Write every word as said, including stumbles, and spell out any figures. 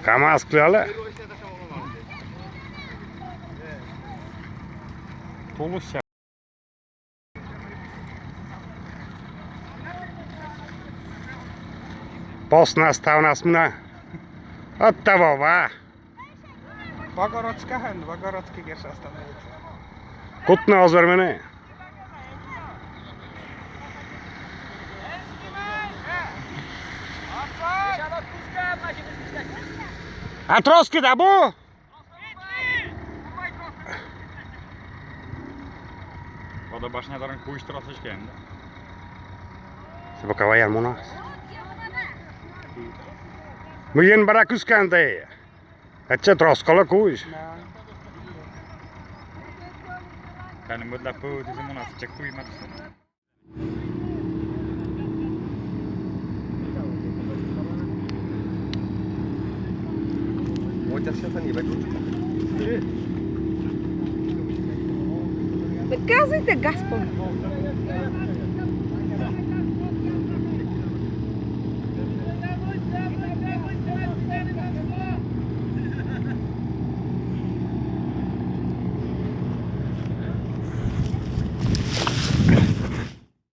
КамАЗ кылялэ. Тулысь. Поснас-тавнас мына. От того ва. Богородскаен, Богородский герш остановиться. Кутны оз вермыны. А троскыт абу? Водобашня дорын кузь трос эськем. Боковаян мунас. Мыйын бара кыскан тае. Эче трос колэ кузь. Да. Калим быдла пыу тизе мунас, чек кузь матыса. Вот сейчас они войдут. Показывайте, Газпром.